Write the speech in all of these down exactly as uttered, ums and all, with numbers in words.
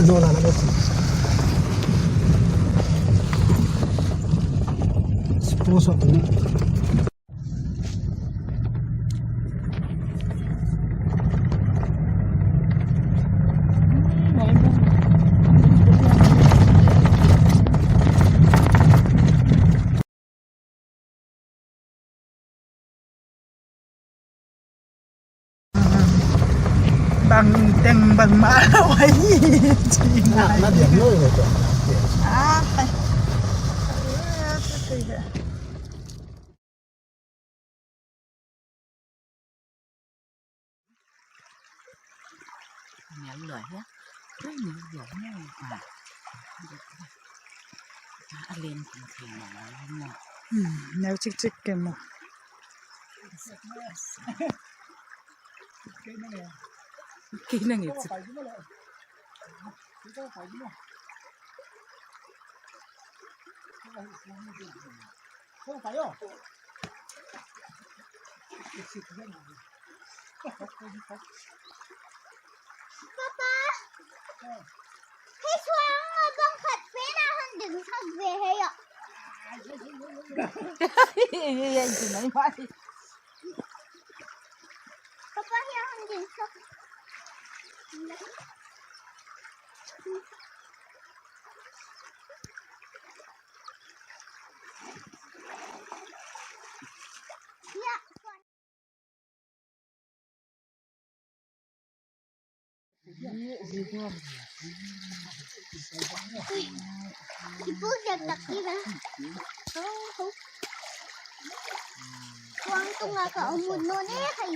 Zola na bosi. Sposo tu ni. Bang teng bang mah lo ai. China. Na, na diam lo ni tu. Ah, ai. Mial lua hia. Ui, mial lua hia. Ah. Ah, a len kum thei na la mo. Hmm, neu chik chik ke mo. Kei na nge chik. Papa, hei suang a bang khat pen a hon ding sak ve hei a. Ei, ei, ei, ei, ei. Papa, hei a hon ding sak. Ibu dia tak kira. Suang tung a ka umut no ne kai.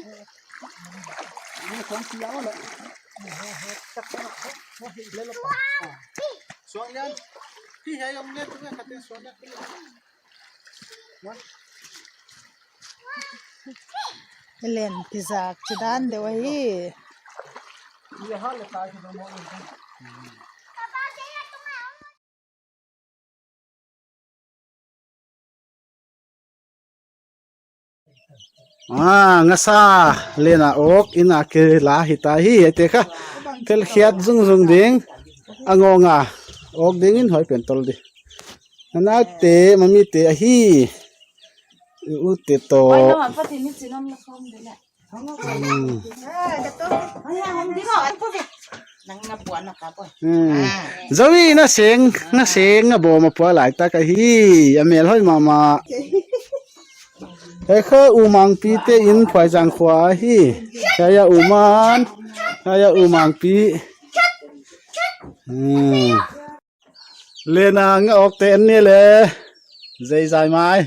Suang. Suang yan. Pi hai om ne tu ne kate suang yan. Len kizak chidan deuh ahi. Ah, ngasa len a awk in a kila hita hi, ete kha. Tel khiat zung zung ding. A ngawng a awk ding in hoi pen tol di. Nana te, mami te ahi. U te to. Hmm. Hmm. Zoe na seng, na seng, na bawm a pua lai tak ahi. A mel hoi mahmah. Hei kha U Mangpi te in Phuaizang khua ahi. Hiai a U Man. Hiai a U Mangpi. Hmm. Len a nga awk te en ni le. Zei zai mai.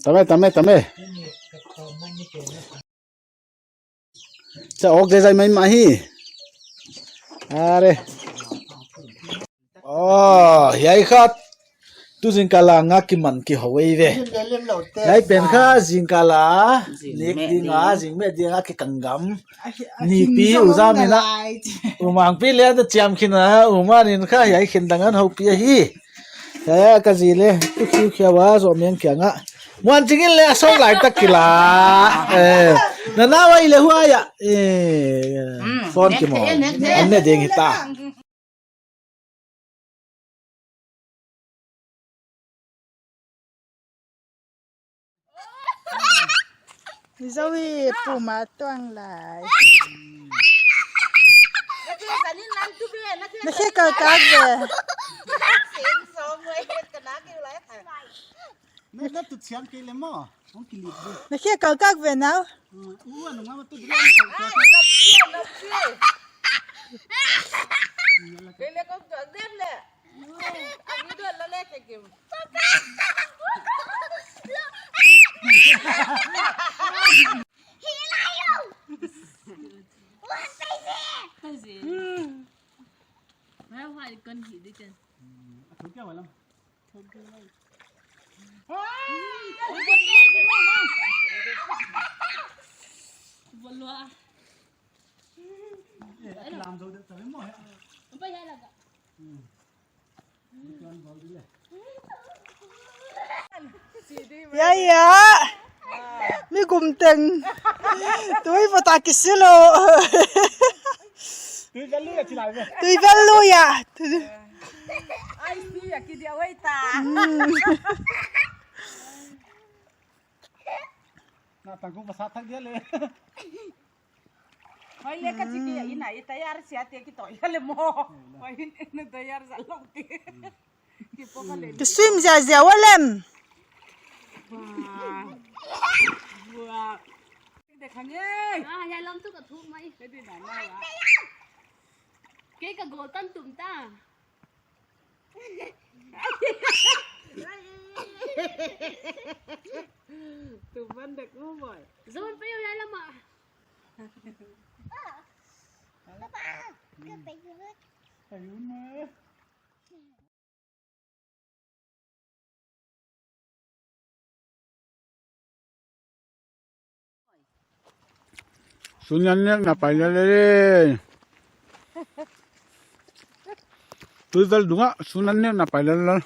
Tame, tame, tame. Cha awk zei zai mai mah hi. Are. Oh, hiai khat. Tu zingkal a nga kiman kihou ei ve. Hiai pen kha zingkal a. Nik ding a, zingmeh ding a kikang gam. Nipi U Zam in a. U Mangpi le ta chiam khin a, U Man in kha hiai khin dang an houpi ahi. Hiai a ka zi le, tu khiu khiau a, zo meng kiang a. Muan Ching in le a sawm lai tak kila. Eh, nana wai le huai a. Eh, phone ki mo. An ne ding hita. Zoe puma tuang lai. Na khe kal kak ve. Na, na tu chiang kei le mo. Hong ki lip di. Na khe kal kak ve nau. Mm, u anu nga ma tu drum kal kak. Kei le kong tu drum le. Ang drum la le ke kim. Hilai yo. Wan pai se. Pai se. Hmm. Mai hua kon hi di kan. Hmm, a thu kya walam. Ya, ya. Mi gum teng. Tui bawta kisi lou. Tui bel lui a chi lai ve. Tui bel lui a. Ai, tui a ki dia wei ta. Hmm. Na tang ku pasat thak dia le. Hoi le ka chi ki a ina i tayar sia te ki toi le mo. Hoi in na tayar sa lou te. Ki swim ziahziah ua lem. Wah. Wah. Dek hang e. Ah, ya lam tu ka thuk mai. Kei ka gol tan tum ta. Tum man dek u boy. Zon pe ya lam a. Ayun na. Sun an nek na pai lel e. Tui bel dung a, sun an nek na pai lel lel.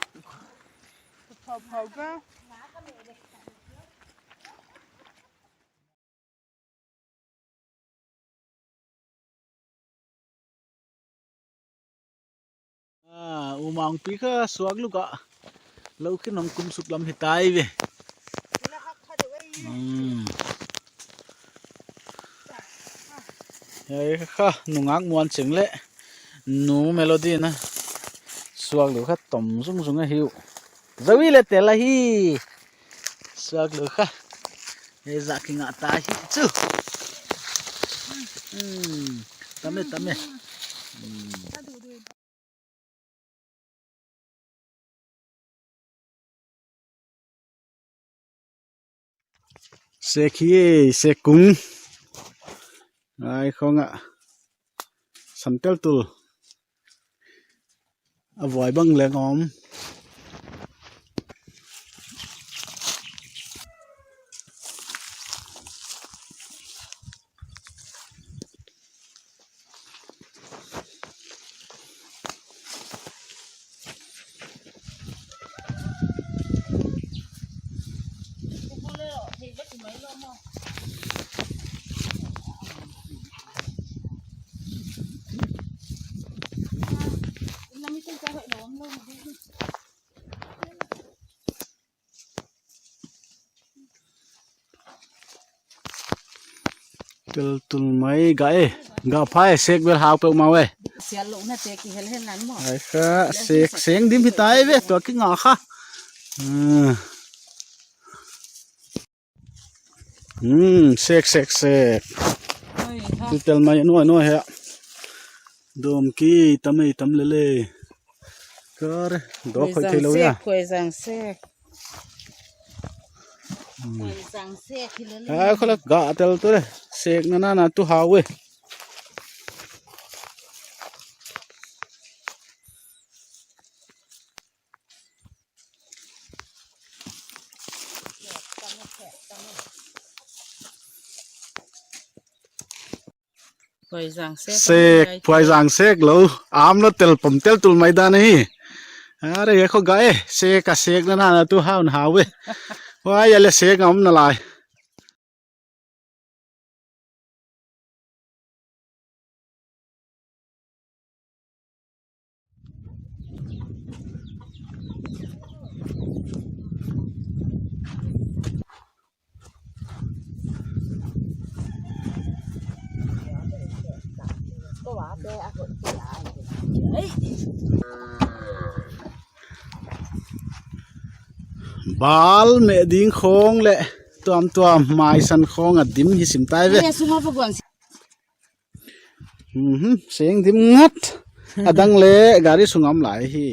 Ah, U Mangpi kha suak luk a lou khin hong kum suk lam hi tai ve. Hmm. Hei kha nungak muan ching le nu Melody na suak luk kha tom zungzung ahi uh. Zoe le tel ahi. Suak lou kha. Ei zak ki ngah ta hi chu. Hmm. Tam e, tam e. Hmm. Sek hi, sek kung. Ai khong a. San teltul. A vuai bang leng om. Teltul mai ga e, ga phai sek bel hau peuhmah e. Sial lou na te ki hel hel nan mo. Ai kha, sek, seng dim hi tai ve, tua ki ngah kha. Hmm. Hmm, sek, sek, sek. Oi, ha. Tutel mai nuai nuai hia. Dom ki tam e tam lele. Kar, dok khoi thei lou ya. Khuaizang sek. Hmm. Khuaizang sek hi lele. Ah, kholak ga teltul e. Sek na na na tu hau e. Phuaizang sek. Sek, phuaizang sek lou. Am lou tel pom teltul mai dan hi. Are ye kho ga e, sek a sek na na na tu hau na hau e. Wai ya le sek a om na lai. Bal meh ding khong leh tuamtuam maisan khong a dim hi sim tai ve. Ye, suma pa guan si. Mhm, seng dim ngat. A dang leh gari sung a om lai hi.